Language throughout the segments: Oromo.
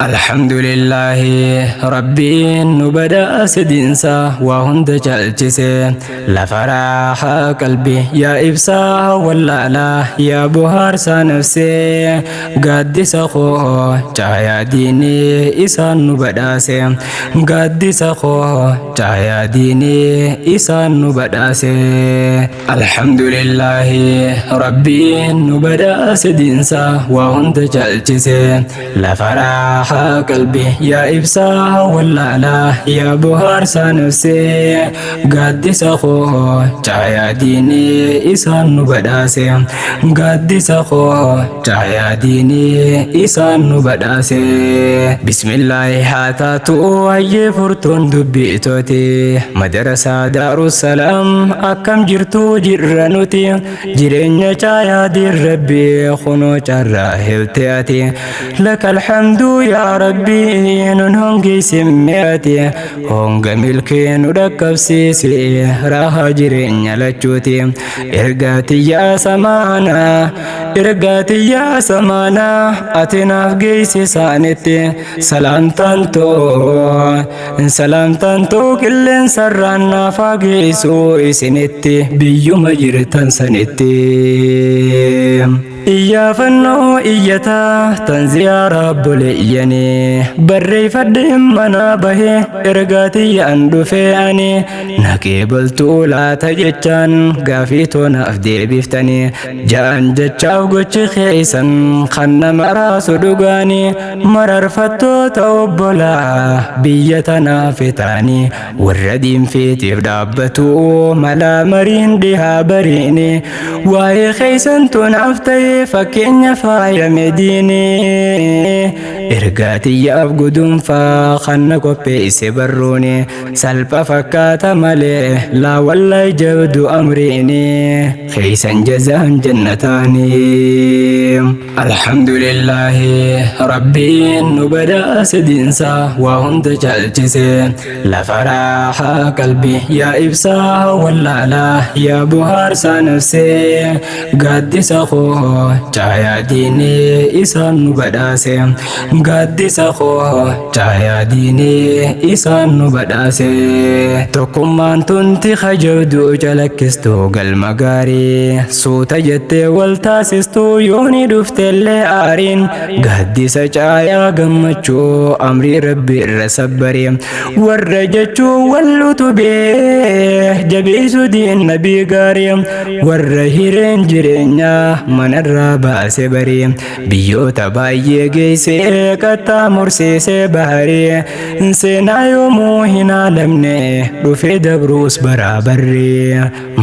Alhamdulillaahi, Rabbiin nu badhaase diinsaa waa hunda caalchise. Lafa raaxaa qalbii, yaa ibsaa wallaalaa, yaa bohaarsaa nafsee. Gaaddisa koo, caayaa diinii isaan nu badhaase. Gaaddisa koo, caayaa diinii isaan nu badhaase. Alhamdulillaahi, Rabbiin nu badhaase diinsaa waa hunda caalchise. Lafa raaxaa qalbii, yaa ibsaa wallaalaa, yaa bohaarsaa nafsee. Gaaddisa koo, caayaa diinii isaan nu badhaase. Gaaddisa koo, caayaa diinii isaan nu badhaase. Bismillaahi haa taatu hayyee furtuun dubbiitooti. Madarasaa Daarussalaam, akkam jirtu? Jirra nuti. Jireenya caayaa diin Rabbii kunoo carraa helte ati. Laka alhamdu yaa Rabbii, nun hongeessin mi'ati. Honga milkii nu dhaqqabsiisi, raahaa jireenya lachuuti. Ergaa tiyyaa samaanaa, ergaa tiyyaa samaanaa ati naaf geessi isaanitti. Salaamtaan too, salaamtaan too qilleensarraan naaf haa geessu isinitti, biyyuma jirtan sanitti. Iyyaafannoo iyyataa tan ziyaaraa obboleeyyanii barreeffadhee manaa bahee, ergaa tiyyaan dhufee ani naqee baltuu laata jechaan gaafii toonaaf deebiftanii ja'an. Jechaaf gochi keessan kan nama raasu dhugaanii, mararfattoota obbolaa biyya tanaaf ta'anii, warra diinfeetiif dhaabbatu malaa mariin dhihaa bariini. Waa'ee keessan tunaaf ta'ee fakkeenya faayame diini. Ergaa tiyyaaf gudunfaa kan na qopheesse barruuni, salpha fakkaata malee laa wallahi jabdu amriini. Keessan jazaan jannataani. Alhamdulillaahi, Rabbiin nu badhaase diinsaa waa hunda caalchise. Lafa raaxaa qalbii, yaa ibsaa wallaalaa, yaa bohaarsaa nafsee. Gaaddisa koo, caayaa diinii isaan nu badhaase. Gaaddisa koo, caayaa diinii isaan nu badhaase. Tokkummaan tunti kajabdu calakkistu galma gaarii, suuta jettee wal taasistu yooni dhuftellee aariin. Gaaddisa caayaa gammachuu amrii Rabbi irra sabbari, warra jechuu wal utubee jabeessu diin nabii gaarii, warra hireen jireenyaa manarraa baase barii, biyyoota baay'ee geessee qaxxaamursiisee baharii. Seenaa yoomuu hin haalamne dhufee dabruus baraabarri.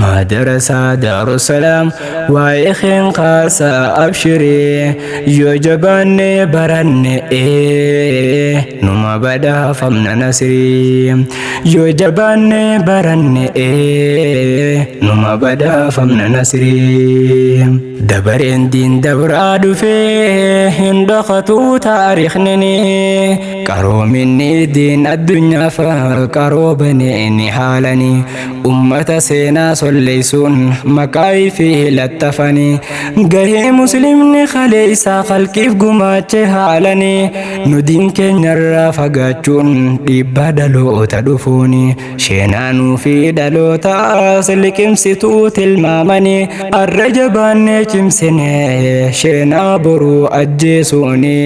Madarasaa Daarussalaam waa'ee keen kaasa abshirii, yoo jabaanne baranne numa badhaafamna nasrii. Yoo jabaanne baranne numa badhaafamna nasrii. Dabareen diin dabraa dhufee hin dhokatu taarikhni. Qaroominni diin addunyaaf qaroobanii ni haalanii, ummata seenaa solleessuun maqaa fi lattafanii, gahee muslimni kaleessaa khalqiif gumaache haalanii. Nu diin keenyarraa fagaachuun dhiibbaa dhaloota dhufuuni, sheenaanuu fi dhalootaas liqimsituu tilmaamanii. Arra jabaannee cimsine sheenaa boruu ajjeesuuni,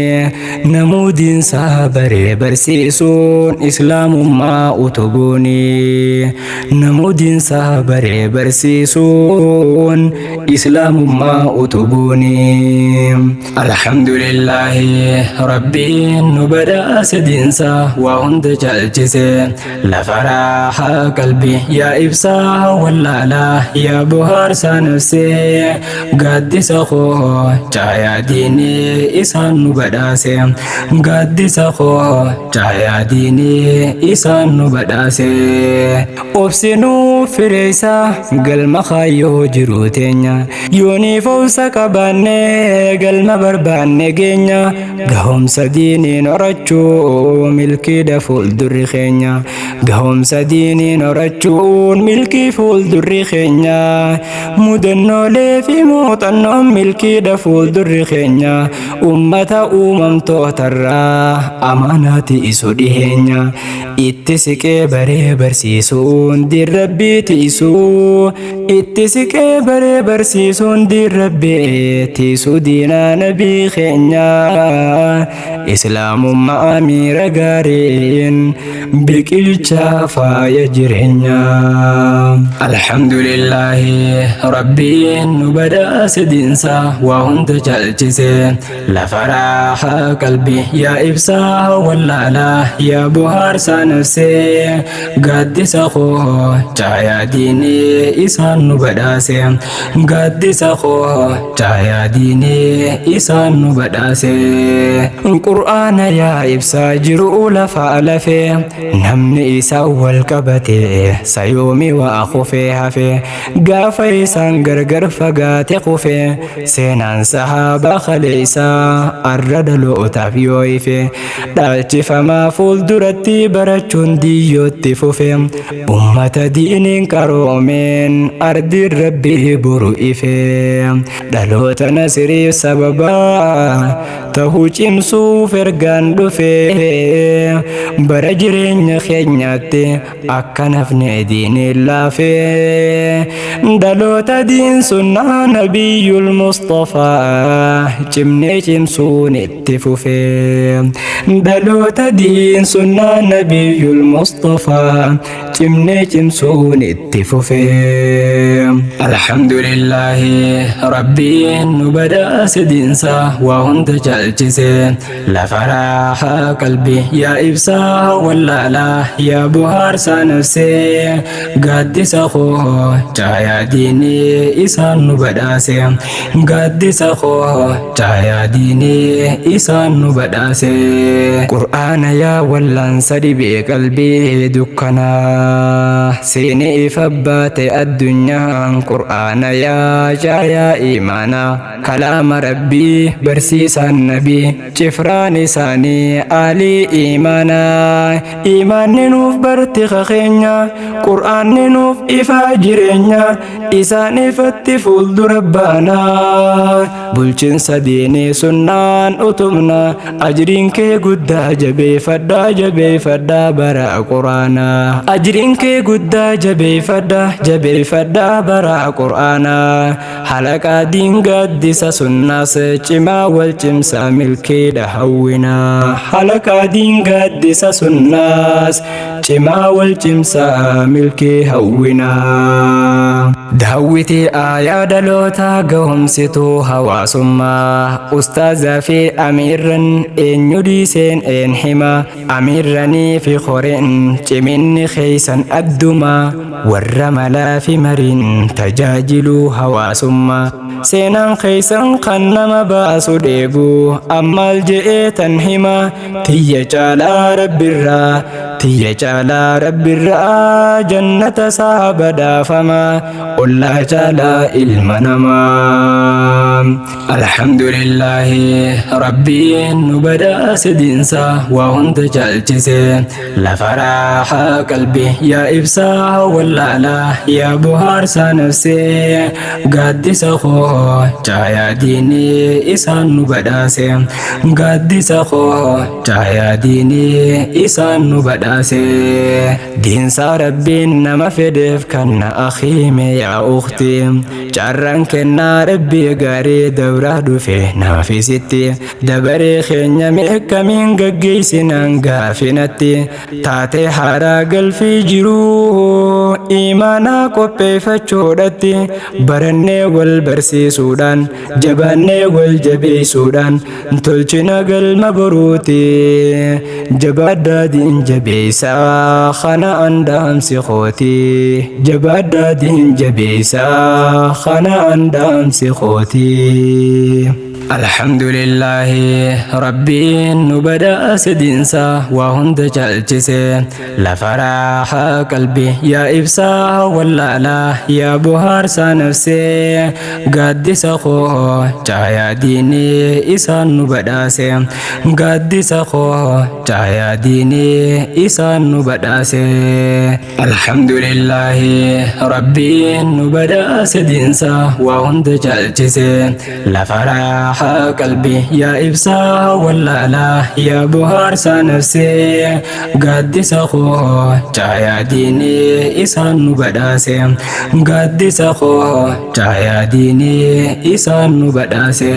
namuu diinsaa baree barsiisuun islaamummaa utubuuni. Namuu diinsaa baree barsiisuun islaamummaa utubuuni. Alhamdulillaahi, Rabbiin nu badhaase diinsaa waa hunda caalchise. Lafa raaxaa qalbii, yaa ibsaa wallaalaa, yaa bohaarsaa nafsee. Gaaddisa koo, caayaa diinii isaan nu badhaase. Gaaddisa koo, caayaa diinii isaan nu badhaase. Obsinuu fireessa galma kaayyoo jiru teenya, yooniif obsa qabaanne galma barbaanne geenya. Gahumsa diiniin horachuu milkiidha fuuldurri keenya. Gahumsa diiniin horachuun milkii fuuldurri keenya. Mudannoolee fi muuxannoon Milkiidha fuuldurri keenya. Ummata uumamtootarraa amaanaati isu dhiheenya. Itti siqee baree barsiisuun diin Rabbii tiisuu. Itti siqee baree barsiisuun diin Rabbii tiisuu diinaa nabii keenya. Islaamummaa miira gaariin biqilchaa faaya jireenyaa. Alhamdulillaahi, Rabbiin nu badhaase diinsaa waa hunda caalchise. Lafa raahaa qalbii, yaa ibsaa wallaalaa, yaa bohaarsaa nafsee. Gaaddisa koo, caayaa diinii isaan nu badhaase. Gaaddisa koo, caayaa diinii isaan nu badhaase. Qur'aana yaa ibsaa jiru lafa lafee, namni isaan wal qabate sayoomi waa kufee hafe. Gaafa isaan gargar fagaate kufe. Seenaan sahaabaa kaleessaa arra dhalootaaf yoo ife, dhaalchifamaa fuulduratti barachuun diyyootti fufe. Ummata diiniin qaroomeen ardiin Rabbii boru ife. Dhaloota nasiriif sababaa tahuu cimsuuf ergaan dhufe. Bara jireenya keenyaatti akka nafni diiniin laafe. Dhaloota diin sunnaa Nabiyyul Mustafaa cimnee cimsuun itti fufe. Dhaloota diin sunnaa Nabiyyul Mustafaa cimnee cimsuun itti fufe. Alhamdulillaahi, Rabbiin nu badhaase diinsaa waa hunda caalchise. Lafa raahaa qalbii, yaa ibsaa wallaalaa, yaa bohaarsaa nafsee. Gaaddisa koo, caayaa diinii isaan nu badhaase. Gaaddisa koo, caayaa diinii isaan nu badhaase. Qur'aana yaa wallaansa dhibee qalbii dukkanaa, seenee ifa baate addunyaan. Qur'aana yaa caayaa imaanaa, kalaama Rabbii, barsiisaan nabii, cifraan isaanii aalii imaanaa. Imaanni nuuf barti keenya, Qur'aanni nuuf ifaa jireenya, isaan ifatti fuuldura baanaa. Bulchiinsa diinii sunnaan utubna, ajriin kee guddaa jabeeffadhaa, jabeeffadhaa bara Qur'aanaa. Ajriin kee guddaa jabeeffadhaa, jabeeffadhaa bara Qur'aanaa. Halaqaa diin gaaddisa sunnaas cimaa wal cimsaa, milkeedha hawwinaa. Halaqaa diin gaaddisa sunnaas cimaa wal cimsaa, milkee hawwinaa. Daawwitii aayaa dhalootaa, gahumsituu hawaasummaa, ustaazaa fi amiirran eenyu dhiiseen een hima. Amiirranii fi qoreen ciminni keeysan addumaa, warra malaa fi mariin tajaajiluu hawaasummaa. Seenaan keeysan kan nama baasu dheebuu, ammaal je'ee tan hima. Tiyya caalaa Rabbirraa, tiyya caalaa Rabbirraa jannata isaa badhaafama, ollaa caalaa ilma namaa. Alhamdulillaahi, Rabbiin nu badhaase diinsaa waa hunda caalchise. Lafa raahaa qalbii, yaa ibsaa wallaalaa, yaa bohaarsaa nafsee. Gaaddisa koo, caayaa diinii isaan nu badhaase. Gaaddisa koo, caayaa diinii isaan nu badhaase. Diinsaa Rabbiin nama fedheef kanna, akhiime yaa ukti. Carraan kennaa Rabbii gaarii dabraa dhufe naafisitti. Dabaree keenya meeqamiin gaggeessinaan gaafinatti. Taatee haaraa galfii jiruu imaanaa qopheeffachuudhatti, barannee wal barsiisuudhaan, jabaannee wal jabeessuudhaan tolchina galma boruuti. Jabaadhaa diin jabeessaa, kana andaamsi kooti. Jabaadhaa diin jabeessaa, kana andaamsi kooti. Alhamdulillaahi, Rabbiin nu badhaase diinsaa waa hunda caalchise. Lafa raaxaa qalbii, yaa ibsaa wallaalaa, yaa bohaarsaa nafsee. Gaaddisa koo, caayaa diinii isaan nu badhaase. Gaaddisa koo, caayaa diinii isaan nu badhaase. Alhamdulillaahi, Rabbiin nu badhaase diinsaa waa hunda caalchise. Lafa raaxaa qalbii, yaa ibsaa wallaalaa, yaa bohaarsaa nafsee. Gaaddisa koo, caayaa diinii isaan nu badhaase. Gaaddisa koo, caayaa diinii isaan nu badhaase.